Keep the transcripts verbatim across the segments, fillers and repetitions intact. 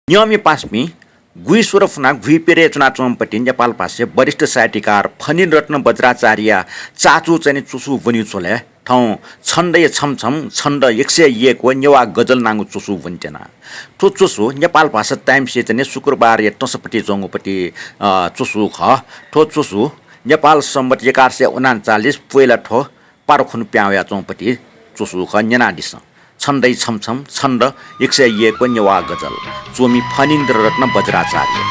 न्यंमि पासापिं, गुइस्वर फुना गुइप्यदँय् च्वनाच्वंपति नेपाल भाषाया वरिष्ठ साहित्यकार फणिन्द्र रत्न बज्राचार्यया चाचु चाहिँ नि च्वसु ब्वने च्वले थौं छन्दया छम्ह छम्ह, छन्द एक सय एक व नेवाः गजल नांगु च्वसु ब्वने त्यना। थ्व च्वसु नेपाल भाषा टाइम्सया चाहिँ नि शुक्रबारया तसपति च्वंगुपति, अ, च्वसु खः। थ्व च्वसु नेपाल संवत् एघार सय उनान्चालिस पोइला थ्व पारुखुन्हु पिहां वयाच्वंपति च्वसु खः, न्यनादिसँ। छन्दया छम्ह छम्ह, छन्द एक सय एक व नेवाः गजल। च्वमि फणिन्द्र रत्न बज्राचार्य।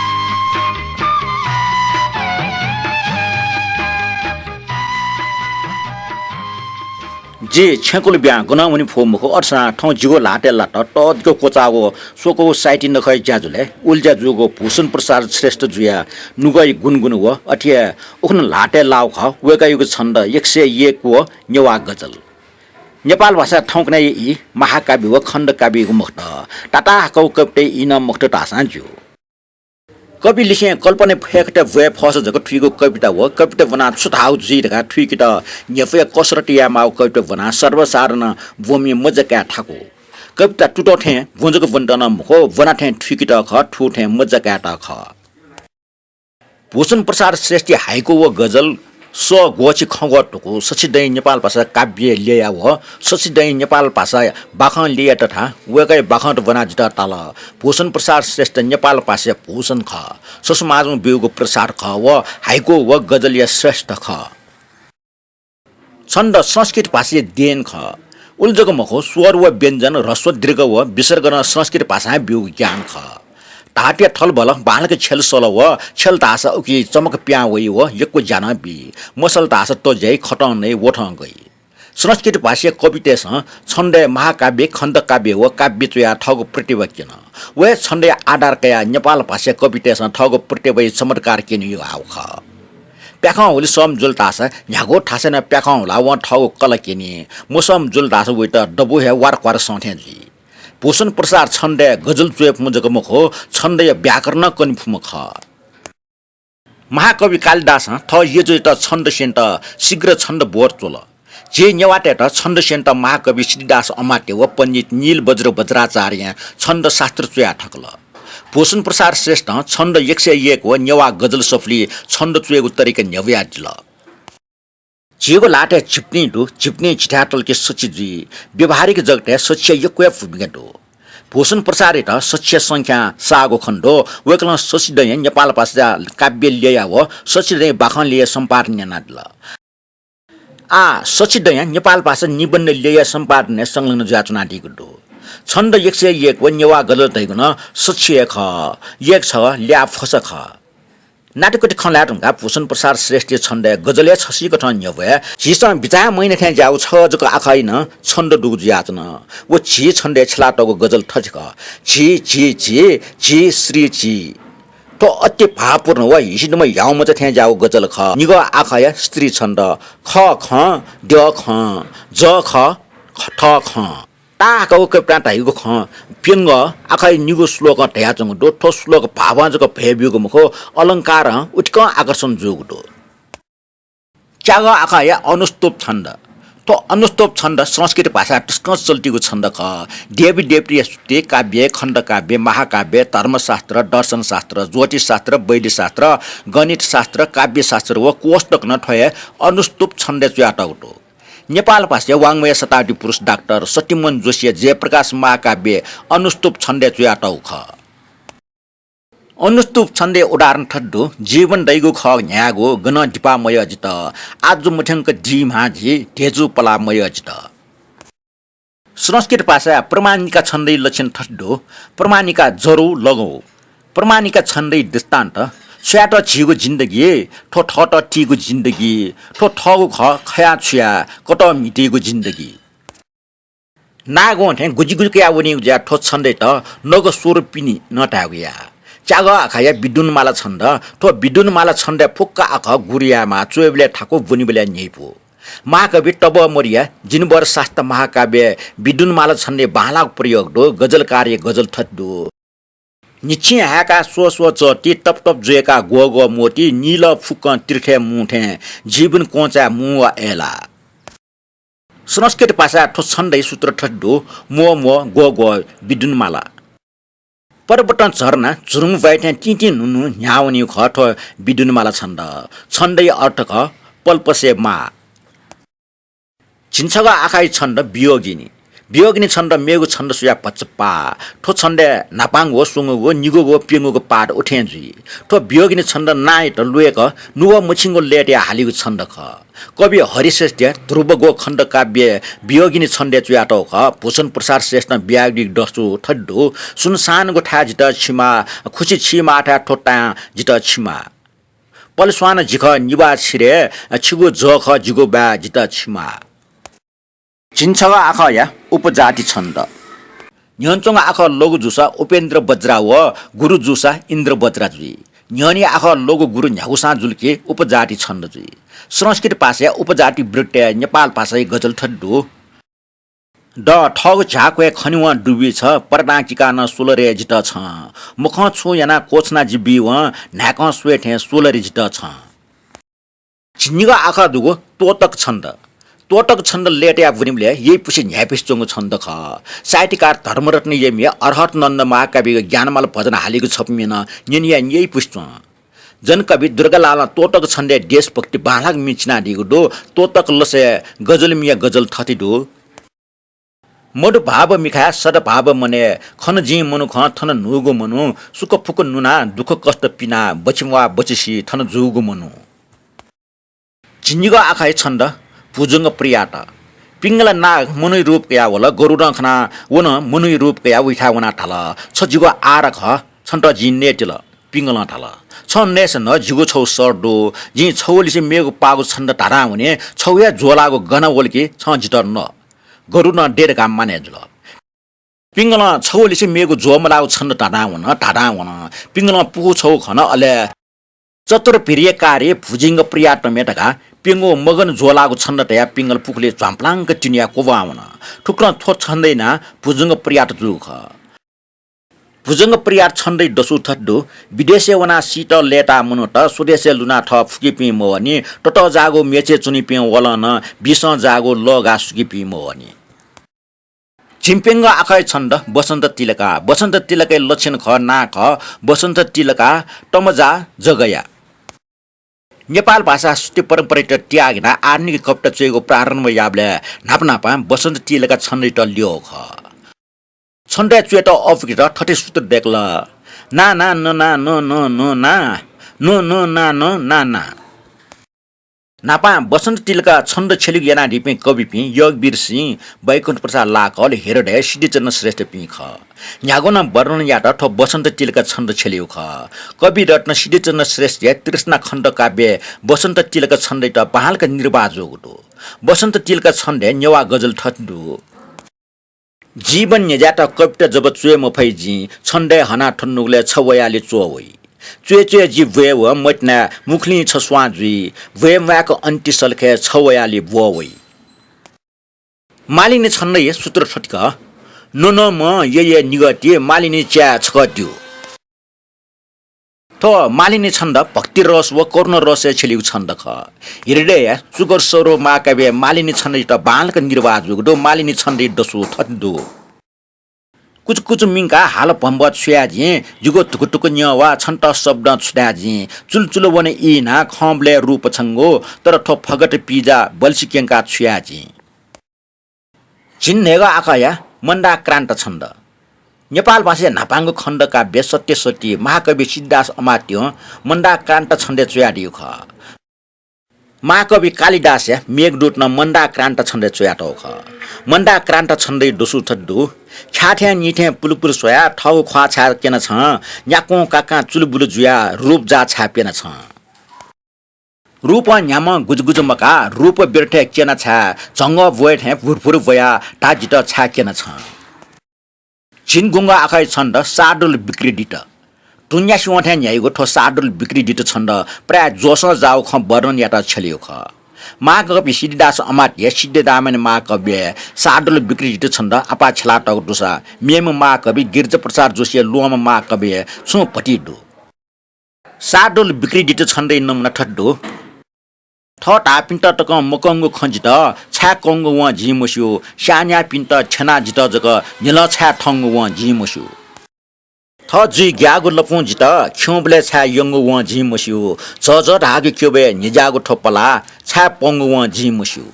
जि छेँकुल ब्यां गनं वने फु मखु, अथेसां थौं जिगु ल्हातय् लात तःधिक क्वचाःगु स्वक्वःगु साहित्य नखःया ज्याझ्वलय् उलेज्या जूगु भूषण प्रसाद श्रेष्ठ जुया नुगःया गुनगुन व अथे हे उखुन्हु ल्हातय् लाःगु खः वय्कःयागु छन्द एक सय एक व नेवाः गजल। नेपाल भाषाय् थौंकन्हय्या ई महाकाव्य व खण्डकाव्ययागु मखुत, ताताहाकःगु कविताया ई नं मखुत धाःसां ज्यू। कविलिसें कल्पनाया फय्कथं ब्वये फःसा जक थुइगु कविता व कविता ब्वनाः छु धाःगु जुइ धकाः थुइकेत न्ह्यब्वया कसरत यायेमाःगु कविता ब्वनाः सर्वसाधारण ब्वंमि मज्जा काये थाकु। कविता तुत थें ब्वँ जक ब्वनेत नं मखु, ब्वना थें थुइकेत खः, थू थें मज्जा कायेत खः। भूषण प्रसाद श्रेष्ठया हाइकु व गजल सः ग्वःछि खँग्वः धुकू सछिदँया नेपाल भाषा काव्यय् ल्यया व सछिदँया नेपाल भाषा बाखं ल्यया तथा वय्कःया बाखंत ब्वनाः जितः ताल। भूषण प्रसाद श्रेष्ठ नेपाल भाषाया भूषण खः, ससुमाजं ब्यूगु प्रसाद खः व हाइकु व गजलया श्रेष्ठ खः। छन्द संस्कृत भाषाया देन खः। उलि जक मखु, स्वर व व्यञ्जन, ह्रस्व, दीर्घ व विसर्ग नं संस्कृत भाषां ब्यूगु ज्ञान खः। धातुया थलबल बांलाक छ्यल सल व छ्यल धाःसा उकी चमक पिहां वइ व यक्व ज्या नं बी। मसल धाःसा तज्याइ, खतं नइ, वथं गइ। संस्कृत भाषाया कवितय्सं छन्दय् महाकाव्य, खण्डकाव्य व काव्य च्वयाः थःगु प्रतिभा क्यन। व हे छन्दया आधार कयाः नेपाल भाषाया कवितय्सं थःगु प्रतिभाया चमत्कार क्यनेगु हाव खः। प्याखं हुलि सःम्ह जुल धाःसा न्ह्यागु थासय् नं प्याखं हुलाः वं थःगु कला क्यनी। मसःम्ह जुल धाःसा वइत दबू हे वारख्वार सं थें जुइ। भूषण प्रसाद छन्दय् गजल च्वये फुम्ह जक मखु, छन्दया व्याकरण नं कने फुम्ह खः। महाकवि कालिदासं थः यजुयात छन्द स्यनेत शीघ्र छन्दबोध च्वल। झी नेवाःतय्त छन्द स्यनेत महाकवि सिद्धिदास अमात्य व पण्डित नीलबज्र बज्राचार्यं छन्दशास्त्र च्वया थकल। भूषण प्रसाद श्रेष्ठं छन्द एक सय एक व नेवाः गजल सफुलिइ छन्द च्वयेगु तरिका न्ह्यब्वयादिल। झीगु ल्हातय् झिपतिं दु, झिपतिं झिथाय् तलके सछि जुइ। व्यावहारिक जगतय् सछिया यक्व हे भूमिका दु। भूषण प्रसादयात सछिया संख्यां साःगु खनेदु। वय्कलं सछिदँया नेपाल भाषा काव्य ल्यया व सछिदँया बाखं ल्यया सम्पादन यानादिल। आः सछिदँया नेपाल भाषा निबन्ध ल्यया सम्पादनय् संलग्न जुयाच्वनादीगु दु। छन्द एक सय एक व नेवाः गजल धइगु नं सछि हे खः, एक छगः ल्याः फसा खः। नातिकति खँ ल्हाये धुंकाः भूषण प्रसाद श्रेष्ठया छन्दय् गजलय् छसिकथं न्ह्यब्वये। झीसं बिचाः मयाना थें ज्याःगु छगः जक आखःया नं छन्द दुगु जुयाच्वन। व झी छन्दय् छ्यलातःगु गजल थथे खः, झी, झी, झी, झी, श्री झी। थ्व अति भावपूर्ण व हिसिदुम्ह ह्याउँमचा थें ज्याःगु गजल खः। निगः आखःया स्त्री छन्द, ख खँ, द्यः खँ, ज खँ, ख, थ खँ। ताहाकःगु कवितां धइगु खँ प्यंगः आखःया निगू श्लोकं धयाच्वंगु दु। थ्व श्लोक भावं जक भयब्यूगु मखु, अलंकारं उतिकं आकर्षण जूगु दु। च्यागः आखःया अनुष्टुप छन्द। थ्व अनुष्टुप छन्द संस्कृत भाषाय् तसकं चल्तिगु छन्द खः। देवी देवताया स्तुति काव्य, खण्डकाव्य, महाकाव्य, धर्मशास्त्र, दर्शनशास्त्र, ज्योतिषशास्त्र, वैद्यशास्त्र, गणितशास्त्र, काव्यशास्त्र व कोष तक नं थ्व हे अनुष्टुप छन्दय् च्वयातःगु दु। नेपाल भाषाया वाङ्मय शताब्दी पुरुष डाक्टर सत्यमोहन जोशीया जयप्रकाश महाकाव्य अनुष्टुप छन्दय् च्वयातःगु खः। अनुष्टुप छन्दया उदाहरण थथे दु, जीवन दइगु खः न्ह्याःगु, गनं दिपा मयः जितः, आजु मथ्यंक दी म्हाः झी, धेजु पलाः मयः जितः। संस्कृत भाषाया प्रमाणिका छन्दया लक्षण थथे दु, प्रमाणिका जरु लगौ। प्रमाणिका छन्दया दृष्टान्त, स्वयात झीगु जिन्दगी, थ्व थःत तीगु जिन्दगी, थ्व थःगु खः, खया छु याये, कतः म्हितीगु जिन्दगी। नागं थें गुजिगुजि कयाः वनीगु जुयाः थ्व छन्दयात नग स्वरूपिणी नं धायेगु याः। च्यागः आखःया विद्युन्माला छन्द। थ्व विद्युन्माला छन्दय् फुक्क आखः गुरु यायेमाः, च्वयेबलय् थाकु, ब्वनीबलय् न्ह्यइपु। महाकवि तबःमरुया जिनवर शास्ता महाकाव्यय् विद्युन्माला छन्दया बांलाःगु प्रयोग दु। गजलकारया गजल थथे दु। न्हिच्छिं हाय्काः स्वः स्वः चःति, तप तप जुय्काः ग्वः ग्वः मोति, नीलः फुक्कं तीर्थय् मू थें, जीवन क्वँचाय् मू व अय्लाः। संस्कृत भाषाय् थ्व छन्दया सूत्र थथे दु, म्वः म्वः ग्वः ग्वः विद्युन्माला। पर्वतं झरना झुरुङ ब्वाँय् थें तिंतिं न्हून्हू न्ह्यावनीगु खः थ्व विद्युन्माला छन्द। छन्दया अर्थ खः पल्पसे माः। झिंछगः आखाया छन्द वियोगिनी। वियोगिनी छन्द मेगु छन्द स्वयाः भचा पाः। थ्व छन्दय् न्हापांगु, स्वंगूगु, निगूगु, प्यंगूगु पाठ उथें जुइ। थ्व वियोगिनी छन्द नांयात ल्वय्क नुगः मछिंगु लय् तयाः हालीगु छन्द खः। कवि हरिश्रेष्ठया ध्रुवगो खण्डकाव्य वियोगिनी छन्दय् च्वयातःगु खः। भूषण प्रसाद श्रेष्ठं बियादीगु दसु थथे दु। सुनसानगु थाय् जितः छिमा, खुसि छिमाःथाय् थ्व तां जितः छिमा। पलस्वान जिखः निभाः छिरे, छिगु जः खः जिगु बाय् जितः छिमा। झिंछगः आखःया उपजाति छन्द। न्ह्यःने च्वंगु आखः लघु जूसा उपेन्द्र बज्रा व गुरु जूसा इन्द्र बज्रा जुइ। न्ह्यःने आखः लघु गुरु न्ह्यागुसां जुल कि उपजाति छन्द जुइ। संस्कृत भाषाया उपजाति वृत्तय् नेपाल भाषाया गजल थथे दु। द थःगु झ्याक्वय् खनेवं दुबी छ, पर्दां किकाः नं स्वल रे जितः छं। मखं छुं यानाः क्वछुना जि बीवं, न्हाय्कं स्वये थें स्वल रे जितः छं। झिंनिगः आखः दुगु तोतक छन्द। तोतक छन्द लय् तयाः ब्वनीबलय् यइपुसे न्ह्याइपुसे च्वंगु छन्द खः। साहित्यकार धर्मरत्न यमिया अर्हत नन्द महाकाव्यया ज्ञानमाला भजन हालीगु छपु म्ये नं न्यने याये यइपुसे च्वं। जनकवि दुर्गालालं तोतक छन्दय् देशभक्ति बांलाक म्ये चिनादीगु दु। तोतक लसय् गजल म्येया गजल थथे दु। मधुभाव मिखाय् सद्भाव मनय्, खन जिं मनुखं थन न्हूगु मनू, सुखफुक नुनाः दुःखकष्ट पिनाः बछिं वा बछिसि थन जूगु मनू। झिंनिगः आखःया छन्द भुजंग प्रियात। पिंगल नाग मनूया रूप कयाः वल। गरुडं खनाः व नं मनूया रूप कयाः वइथाय् वनाः धाल, छ जिगु आहार खः, छन्त जिं नयेतिल। पिंगलं धाल, छं नयेसा नं जिगु छगू शर्त दु, जिं छगू लिसे मेगु पाःगु छन्द धाधां वने, छगू हे ज्वःलाःगु गन वल कि छं जितः न। गरुडं दे धकाः मानय् जुल। पिंगलं छगू लिसे मेगु ज्वःमलाःगु छन्द धाधां वन, धाधां वन। पिंगलं पुखू छगू खन, अले चतुर्भिर्यकारी भुजंग प्रियातमे धकाः प्यंगू मगन ज्वःलाःगु छन्द धयाः पिंगल पुखुलिइ झ्वाम्पलांक तिनाः क्वब्वां वन। थुकथं थ्व छन्दया नां भुजंग प्रियात जूगु खः। भुजंग प्रियात छन्दया दसु थथे दु। विदेशय् वनाः शीतल लय्ताः मनूत स्वदेशय् लुनाः थः फुकेपिं मवःनि। ततःजाःगु मेचय् च्वनीपिं वलं नं बिसंजाःगु लः गाः सुकेपिं मवःनि। झिंप्यंगः आखःया छन्द बसन्त तिलका। बसन्त तिलकाया लक्षण खः, नां खः बसन्त तिलका, तमजा जगया। नेपाल भाषा श्रुति परम्परायात त्याग यानाः आधुनिक कविता च्वयेगु प्रारम्भ याःबलय् न्हापा न्हापां बसन्त तिलका छन्दयात ल्यःगु खः। छन्दय् च्वयेत अःपुकेत थथे सूत्र दय्कल, ना ना न ना न न न ना, न न ना न ना ना। न्हापां बसन्त तिलका छन्द छ्यलेगु यानादीपिं कविपिं योगवीर सिंह, वैकुण्ठ प्रसाद लाकल, हृदय, सिद्धिचन्द्र श्रेष्ठपिं खः। न्ह्यागुं नं वर्णन यायेत थ्व बसन्त तिलका छन्द छ्यलेगु खः। कविरत्न सिद्धिचन्द्र श्रेष्ठया तृष्णा खण्डकाव्यय् बसन्त तिलका छन्दयात बांलाक निर्वाह जूगु दु। बसन्त तिलका छन्दय् नेवाः गजल थथे दु। जीवन न्ह्यज्याःत कविता जब च्वये मफइ जिं, छन्दय् हनाः थ्व नुगलय् छ वयालि च्वः वइ। च्वय् च्वय् जि ब्वये वः मतिनाय् मुखुलिं छ स्वां जुइ, ब्वये म्वाय्क अन्ति सलखय् छ वयालि ब्वः वइ। मालिनी छन्दया सूत्र थथे खः, न्वनम्ह यःया निगःति मालिनी च्याय् छकः त्यू। थ्व मालिनी छन्द भक्ति रस व करुण रसय् छ्यलीगु छन्द खः। हृदयया चुगर सरोवर महाकाव्यय् मालिनी छन्दयात बांलाक निर्वाह जूगु दु। मालिनी छन्दया दसु थथे दु। कुचुकुचु मिंकाः हाल भम्बः छु याये जिं, जिगु धुकुधुकु न्यं वा छन्त शब्दं छु धाये जिं। चुलचुल वन इनाः खंबलय् रूप छंगु, तर थ्व फगत पिजा बल्छि क्यंकाः छु याये जिं। झिंन्हय्गः आखःया मन्दाक्रान्त छन्द। नेपाल भाषाया न्हापांगु खण्डकाव्य सत्यसती महाकवि सिद्धिदास अमात्यं मन्दाक्रान्त छन्दय् च्वयादीगु खः। महाकवि कालिदासया मेघदूतं मन्दाक्रान्त छन्दय् च्वयातःगु खः। मन्दाक्रान्त छन्दया दसु थथे दु। ख्याः थें निथें पुलुपुलु स्वयाः थःगु ख्वाः छाय् क्यना छं, न्याक्वं काकां चुलबुलु जुयाः रूप जाः छाय् प्यना छं। रूपं न्ह्याम्हं गुजुगुजु मकाः, रूप व्यर्थय् क्यना छाय्, झंगः ब्वये थें भुरभुर ब्वयाः धा जितः छाय् क्यना छं। झिंगुंगः आखःया छन्द शार्दूल विक्रीडित। धुन न्यासि वं थें न्ह्याइगु थ्व शार्दूल विक्रीडित छन्द प्रायः जोसं जाःगु खँ वर्णन यायेत छ्यलीगु खः। महाकवि सिद्धिदास अमात्य सिद्धिदामन महाकाव्यय् शार्दूल विक्रीडित छन्द आपाः छ्यलातःगु दुसा मेम्ह महाकवि गिरिजाप्रसाद जोशीया ल्वःमं महाकाव्यय् छुं भति दु। शार्दूल विक्रीडित छन्दया नमुना थथे दु। थः धाःपिन्त तकं मकंगु खँ जितः छाय् कंगु वं जिं मस्यू। स्याःन्याःपिन्त थ्यनाः जितः जक न्हिलं छाय् थंगु वं जिं मस्यू। थः जुइ ग्याःगु लँपुं जितः खिउँबलय् छाय् यंगु वं जिं मस्यू। झःझः धाःगु क्यबय् न्हिज्याःगु थ्व पलाः छाय् प्वंगु वं जिं मस्यू।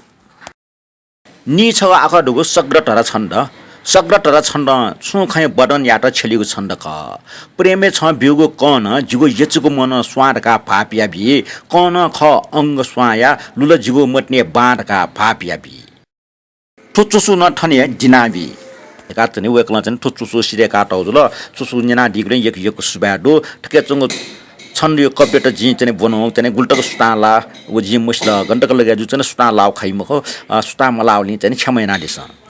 नीछगः आखः दुगु सग्र धरा छन्द। सग्र धरा छन्दं छुं खँय् वर्णन यायेत छ्यलीगु छन्द खः। प्रेमय् छं ब्यूगु कं नं जिगु यचुगु मनं स्वां धकाः भाःपिया बी। कं नं खः अंग स्वांया, लुल जिगु मतिने बां धकाः भाःपिया बी। थ्व चुसु नं थन हे दिनाबी धकाः चाहिँ वय्कलं चाहिँ थ्व चुसु सिधय्कातःगु जुल। चुसु न्यनादीगुलिं यक्व यक्व सुभाय् दु। थुके च्वंगु छन्दया कवितात जिं चाहिँ ब्वनागु चाहिँ गुलि तक सुतां लाः व जिं मसिल, गन तक लगे जू चाहिँ सुतां लाःगु खइ मखु, अ, सुतां मलाःगुलिं चाहिँ क्षमा यानादिसँ।